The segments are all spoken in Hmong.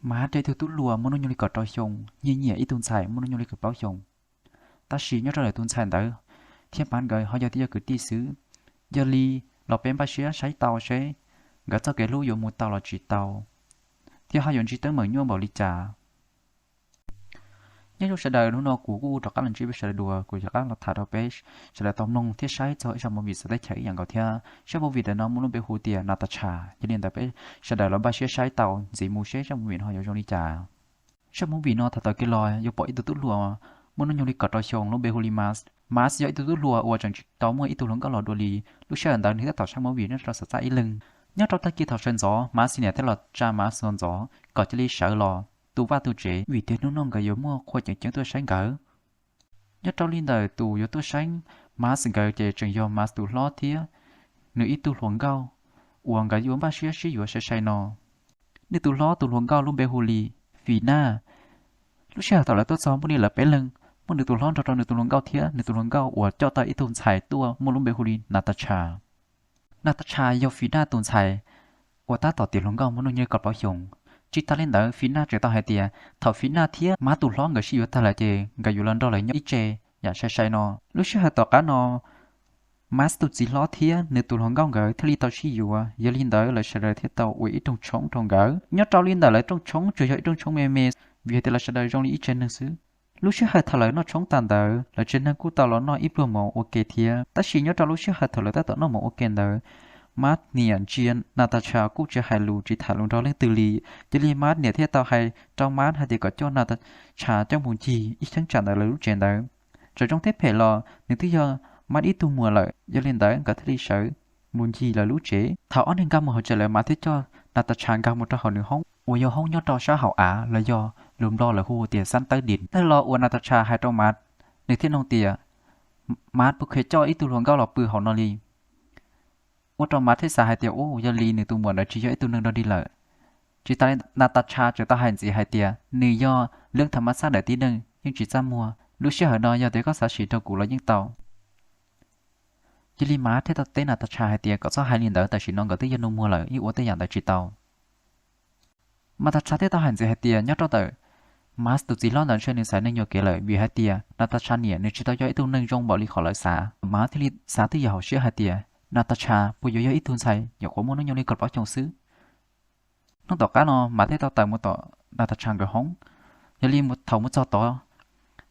Mav yog ib tug tub hluas muaj hnub nyoog li kaum rau xyoo, nyiam nyiam ib tug ntxhais muaj hnub nyoog li kaum plaub xyoo. Tab sis nyob rau ntawm tus ntxhais ntawd thiab Mav nkawd ho yog tib co kwv tij xwb. Yog li los peb npaj siab saib tau seb nkawd txoj kev hlub yuav mus tau los tsis tau, thiab ho yuav ntsib teeb meem nyuaj npaum li cas. Nyob zoo sawv daws, hnub no kuv kuj rov qab los ntsib peb sawv daws dua, kuv rov qab los tham rau peb sawv daws tau mloog thiab saib txog ib zaj movie txawv teb chaws ib yam nkaus thiab. Zaj movie ntawm no muaj lub npe hu tias Natasha. Yog li ntawd peb sawv daws los npaj siab saib tau ntxiv mus seb zaj movie no yuav zoo li cas. Zaj movie no thaum tawm kev los yuav pom ib tug tub hluas muaj hnub nyoog li kaum rau xyoo lub npe hu li Mav. Mav yog ib tug tub hluas uas tseem tsis tau muaj ib tug hluas nkauj los dua li. Lub sij hawm ntawd nws tab tom saib movie nyob rau saum txaj ib leeg. Nyob rau tag kis thaum sawv ntxov, Mav niam thiaj los tsa Mav ntxov ntxov kom cia li sawv los tu vaj tu tsev, vim tias hnub no nkawd yuav muaj qhua ceev ceeb tuaj saib nkawd. Nyob rau li ntawm tus yuav tuaj saib Mav nkawd ces tseem yog Mav tus hlob thiab nws ib tug hluas nkauj uas nkawd yuav npaj siab sib yuav sai sai no. Nws tus hlob tus hluas nkauj lub npe hu li Fina. Lub sij hawm thaum lawv tuaj txog muaj li lawv peb leeg, muaj nws tus hlob nrog rau nws tus hluas nkauj thiab nws tus hluas nkauj uas coj tau ib tug ntxhais tuaj muaj lub npe hu li Natasha. Natasha yog Fina tus ntxhais uas tab tom tiav hluas nkauj muaj hnub nyoog li kaum plaub xyoos. Tsis tas li ntawd, Fina tseem tau hais tias thaum Fina thiab Mav tus hlob nkawd sib yuav tag lawm ces nkawd yuav los nrog lawv nyob ib tse yam sai sai no. Lub sij hawm tom qab no, Mav tus txiv hlob thiab nws tus hluas nkauj nkawd thiaj li tau sib yuav, yog li ntawd lawv sawv daws thiaj tau ua ib rooj tshoob rau nkawd. Nyob rau li ntawm lawv rooj tshoob tsuas yog ib rooj tshoob me me, vim hais tias lawv sawv daws zoo li ib tsev neeg xwb. Lub sij hawm thaum lawv noj tshoob tas ntawd, lawv tsev neeg kuj tau los noj ib pluag mov ua ke thiab. Tab sis nyob rau lub sij hawm thaum lawv tab tom noj mov ua ke ntawd, Mav niam ntsia Natasha kuj tsis hais lus tsis tham lus nrog leej twg li. Yog li Mav niam thiaj tau hais rau Mav hais tias kom coj Natasha coj mus ncig ib cheeb tsam ntawm lawv lub tsev ntawd. Txawm zoo thiab phem los nws twb yog Mav ib tug muam lawm, yog li ntawd nkawd thiaj li sawv mus ncig lawv lub tsev. Thaum ob niag nkag mus hauv tsev lawm, Mav thiaj coj Natasha nkag mus rau hauv nws hoob uas yog hoob nyob rau sab hauv av los yog lus Nplog lawv hu tias xab tawb dis. Tag los uas Natasha hais rau Mav, nws thiaj nug tias, Mav puas kheev coj ib tug hluas nkauj los pw hauv no li? Ua rau Mav thiaj xav hais tias, u, yog li nws tus muam ntawd tsis yog ib tug neeg dog dig lawm. Tsis tas li, Natasha tseem tau hais ntxiv hais tias nws yog leej tham mab xab daim tib neeg yeej tsis txaj muag. Lub sij hawm no yog tias koj xav sim nrog kuv los yeej tau. Yog li Mav thiaj tau teb Natasha hais tias kom txhob hais li ntawd, tam sim no nkawd twb yog nus muag lawm, yeej ua tej yam ntawd tsis tau. Natasha thiaj tau hais ntxiv hais tias nyob rau ntawm Mav tus txiv hlob ntawd ntshe nws xaiv neeg yuam kev lawm, vim hais tias Natasha niam nws tsis tau yog ib tug neeg zoo npaum li qhov lawv xav. Mav thiaj li xav twj ywm hauv siab hais tias Natasha puas yuav yog ib tug ntxhais nyuam qhuav muaj hnub nyoog li kaum plaub xyoo xwb. Hnub tom qab no Mav thiaj tau tawm mus tom Natasha nkawd hoob. Yog li thaum mus txog tod,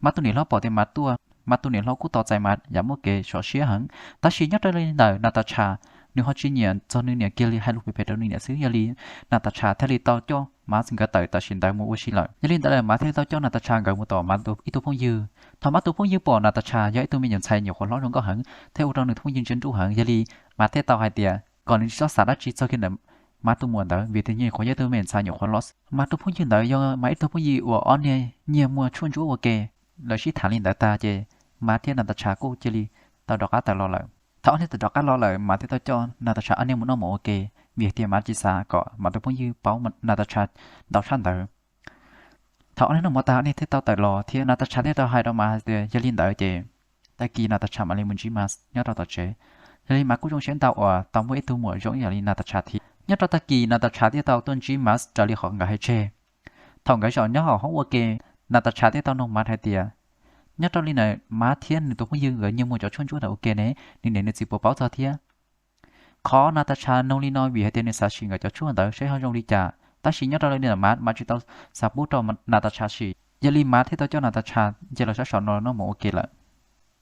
Mav tus niam hlob pom tias Mav tuaj, Mav tus niam hlob kuj tau txais Mav yam muaj kev sov siab heev. Tab sis nyob rau li ntawm Natasha, nws ho tsis nyiam txog nws niam kiag li, hais lus phem phem rau nws niam xwb. Yog li Natasha thiaj li tau coj Mav nkawd tawm tam sim ntawd mus ua si lawm. Yog li ntawd lawm Mav thiaj li tau coj Natasha nkawd mus tom Mav tus ib tug phooj ywg. Thaum Mav tus phooj ywg pom Natasha yog ib tug me nyuam ntxhais nyuam qhuav hlob zoo nkauj heev thiab ua rau nws tus phooj ywg ntsia nruj heev, yog li Mav thiaj tau hais tias kom nws tsis txhob xav dab tsi txog kiag ntawm Mav tus muam ntawd, vim tias nyuam qhuav yog ib tug me nyuam ntxhais nyuam qhuav hlob xwb. Mav tus phooj ywg ntawd yog Mav ib tug phooj ywg uas ob niag nyiag muag tshuaj ntsuab ua ke. Lawv sib tham li ntawd tag ces Mav thiab Natasha kuj cia li tau rov qab tawm los lawm. Thaum ob niag tawm rov qab los lawm, Mav thiaj tau coj Natasha ob niag mus noj mov ua ke, vim hais tias Mav tsis xav kom Mav tus phooj ywg paub Natasha ntau tshaj ntawd. Thaum ob niag noj mov tag, ob niag thiaj tau tawm los thiab Natasha thiaj tau hais rau Mav hais tias yog li ntawd ces tag kis Natasha mam li mus ntsib Mav nyob rau tom tsev. Yog li Mav kuj zoo siab ntau uas tau muaj ib tug muam zoo ib yam li Natasha thiab. Nyob rau tag kis Natasha thiaj tau tuaj ntsib Mav raws li qhov nkawd hais tseg. Thaum nkawd zaum nyob hauv hoob ua ke, Natasha thiaj tau nug Mav hais tias, nyob rau li ntawd Mav thiab nws tus phooj ywg nkawd nyiag muag cov tshuaj ntsuab ntawd ua ke ne, nws niam nws txiv puas paub txog thiab? Qhov Natasha nug li no vim hais tias nws xav sim nkawd cov tshuaj ntawd saib ho zoo li cas. Tab sis nyob rau li ntawm Mav, Mav tsis tau xav pub rau Natasha sim, yog li Mav thiaj tau coj Natasha nce los sab saum no noj mov ua ke lawm.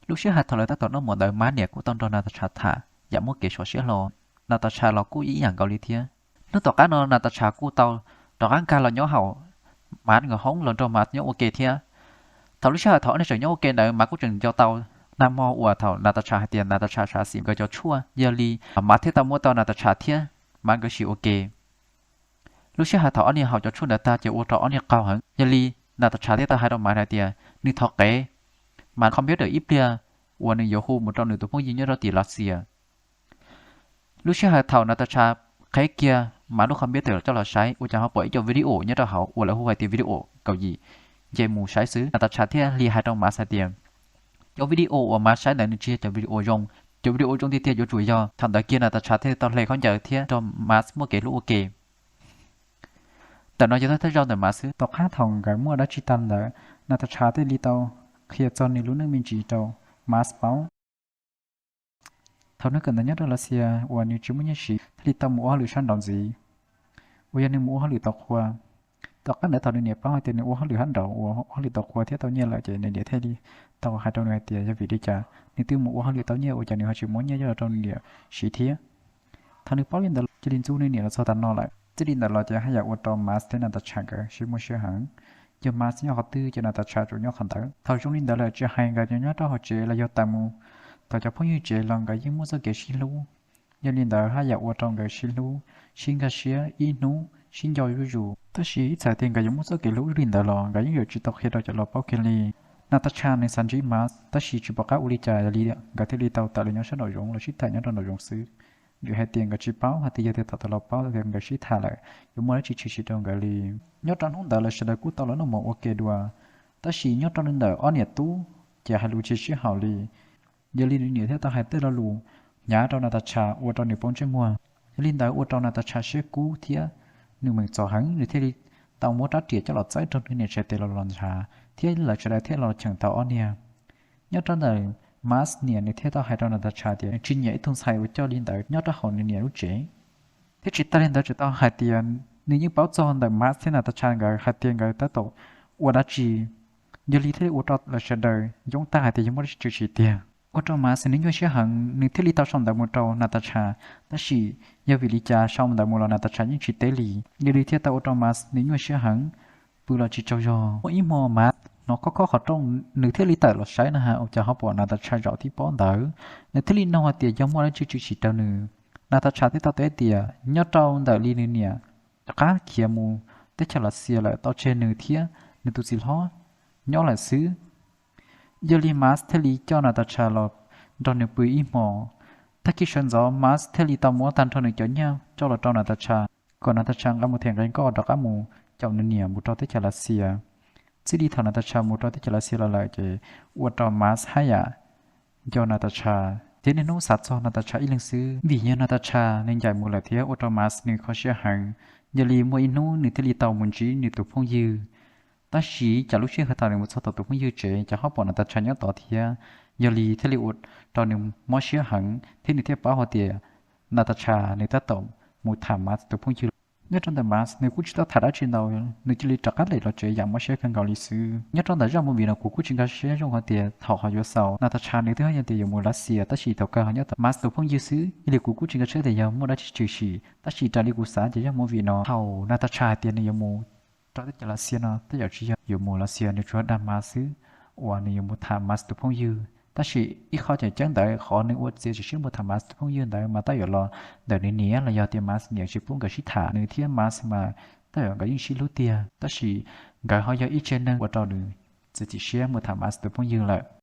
Lub sij hawm thaum lawv tab tom noj mov ntawd, Mav niam kuj tau nrog Natasha tham yam muaj kev sov siab hlo. Natasha los kuj ib yam nkaus li thiab. Hnub tom qab no Natasha kuj tau rov qab nkag los nyob hauv Mav nkawd hoob los nrog Mav nyob ua ke thiab. Thaum lub sij hawm thaum ob niag tseem nyob ua ke ntawd, Mav kuj tseem nco tau nag hmo uas thaum Natasha hais tias Natasha xav sim nkawd cov tshuaj, yog li Mav thiaj tau muab tau Natasha thiab Mav nkawd sim ua ke. Lub sij hawm thaum ob niag haus cov tshuaj ntawd tag ces ua rau ob niag qaug heev, yog li Natasha thiaj tau hais rau Mav hais tias nws thov qev Mav computer ib pliag uas nws yuav hu mus rau nws tus phooj ywg nyob rau tim Lav Xias. Lub sij hawm thaum Natasha qheb kiag Mav lub computer coj los saib, ua cas ho pom ib co video nyob rau hauv uas lawv hu hais tias video kaum yim, nce mus saib xwb. Natasha thiaj li hais rau Mav hais tias, cov video uas Mav saib ntawd nws tsis yog cov video zoo, cov video zoo tiag tiag yuav tsum yog thaum ntawd kiag. Natasha thiaj tau hle khaub ncaws thiab nrog Mav muaj kev hlub ua ke. Ntawm no yog thawj thawj zaug ntawm Mas xwb. Tom qab thaum nkawd muaj dab tsi tag ntawd, Natasha thiaj li tau qhia txog nws lub neej me ntsis rau Mas paub. Thaum nws kawm ntawv nyob rau Lav Xias uas nws tsis muaj nyiaj siv thiaj li tau mus ua hauj lwm sab nraud ntxiv, uas yog nws mus ua hauj lwm tau qhua. Tom qab ntawd thaum nws niam paub hais tias nws ua hauj lwm sab nraud uas ua hauj lwm tau qhua thiab tau nyiaj lawm ces nws niam thiaj li tau hais rau nws hais tias yog vim li cas nws twb mus ua hauj lwm tau nyiaj ua cas nws ho tsis muab nyiaj coj los rau nws niam siv thiab. Thaum nws paub li ntawd cia li ntxub nws niam los txog tav no lawm. Txij li ntawd los ces haj yam ua rau Mas thiab Natasha nkawd sib muaj siab heev. Yog Mas nyob qhov twg ces Natasha tsuas nyob qhov ntawd. Thaum zoo li ntawd lawm tsis hais nkawd nyob rau hauv tsev los yog tas mus tom cov phooj ywg tsev los nkawd yeej muaj txoj kev sib hlub. Yog li ntawd haj yam ua rau nkawd sib hlub, sib nkag siab, ib hnub sib nco zuj zus. Tab sis ib txhais tias nkawd yuav muaj txoj kev hlub li ntawd los nkawd yeej yuav tsis tau qhia rau cov laus paub kiag li. Natasha nws xav ntsib Mas tab sis tsis pom qab ua li cas, yog li nkawd thiaj li tau tawm los nyob sab nraum zoov los sib tham nyob rau nraum zoov xwb. Vim hais tias nkawd tsis paub hais tias yog tias tom tom los paub tias nkawd sib tham lawm yuav muaj dab tsi tshwm sim rau nkawd li. Nyob rau hnub ntawd lawv sawv daws kuj tau los noj mov ua ke dua, tab sis nyob rau li ntawm ob niam tub ces hais lus tsis sib haum li. Yog li nws niam thiaj tau hais tej lo lus hnyav rau Natasha ua rau nws poob ntsej muag. Yog li ntawd ua rau Natasha siab kub thiab nws meem txom heev, nws thiaj li tau muab rab riam coj los txawb rau nws niam txhais tes los los ntshav, thiab lawv sawv daws thiaj los cheem tau ob niag. Nyob rau ntawm Mas niam nws thiaj tau hais rau Natasha tias nws tsis nyiam ib tug ntxhais uas coj li ntawd nyob rau hauv nws niam lub tsev. Thiab tsis tas li ntawd tseem tau hais tias nws yeej paub txog ntawm Mas thiab Natasha nkawd hais tias nkawd tab tom ua dab tsi. Yog li thiaj li ua rau lawv sawv daws yoob tag hais tias yog muaj dab tsi tshwm sim tiag. Ua rau Mas nws nyuaj siab heev, nws thiaj li tau sau ntawv mus rau Natasha, tab sis yog vim li cas sau ntawv mus los Natasha yeej tsis teb li. Yog li thiaj tau ua rau Mas nws nyuaj siab heev, pw los tsis tsaug zog. Muaj ib hmo Mas hnov khob khob qhov rooj, nws thiaj li tawm los saib na has ua cas ho pom Natasha zaum tib pob ntawd. Nws thiaj li nug hais tias yog muaj dab tsi tshwm sim rau nws. Natasha thiaj tau teb tias nyob rau ntawm li nws niam rov qab khiav mus teb chaws Lav Xias lawm tau tseg nws thiab nws tus txiv hlob nyob lawm xwb. Yog li Mas thiaj li coj Natasha los nrog nws pw ib hmo. Tag kis sawv ntxov Mas thiaj li tau muab tag nrho nws cov nyiaj coj los rau Natasha, kom Natasha nqa mus them nqi nkoj rov qab mus caum nws niam mus rau teb chaws Lav Xias. Txij li thaum Natasha mus rau teb chaws Lav Xias los lawm ces ua rau Mas haj yam nco Natasha thiab niaj hnub xav txog Natasha ib leeg xwb. Vim yog Natasha nws ncaim mus lawm thiab ua rau Mas nws kho siab heev. Yog li muaj ib hnub nws thiaj li tau mus ntsib nws tus phooj ywg. Tab sis cas lub sij hawm thaum nws mus txog tom tus phooj ywg tsev cas ho pom Natasha nyob tod thiab. Yog li thiaj li ua rau nws mob siab heev thiab nws thiaj paub hais tias Natasha nws tab tom mus tham Mas tus phooj ywg. Nyob rau ntawm Mas nws kuj tsis tau tham dab tsi ntau, nws cia li rov qab lem los tsev yam mob siab kawg nkaus li xwb. Nyob rau ntawm zaj movie no kuv kuj tsis nkag siab zoo hais tias thaum ho yuav xaus Natasha nws twb hais tias yuav mus Lav Xias tab sis thaum kawg ho nyob tom Mas tus phooj ywg xwb. Yog li kuv kuj tsis nkag siab tias yog muaj dab tsi tshwm sim, tab sis raws li kuv xav ces zaj movie no thaum Natasha hais tias nws yuav mus rau teb chaws Lav Xias no tej zaum tsis yog yuav mus Lav Xias, nws tsuas dag Mas xwb, uas nws yuav mus tham Mas tus phooj ywg. Tab sis ib qho tseem ceeb ntawd qhov nws ua txiav tsis siab mus tham Mas tus phooj ywg ntawd mas tab tom los ntawm nws niam los yog tias Mas niam tsis pub nkawd sib tham. Nws thiab Mas mas tab tom nkawd yeej sib hlub tiag, tab sis nkawd ho yog ib tsev neeg ua rau nws txiav txim siab mus tham Mas tus phooj ywg lawm.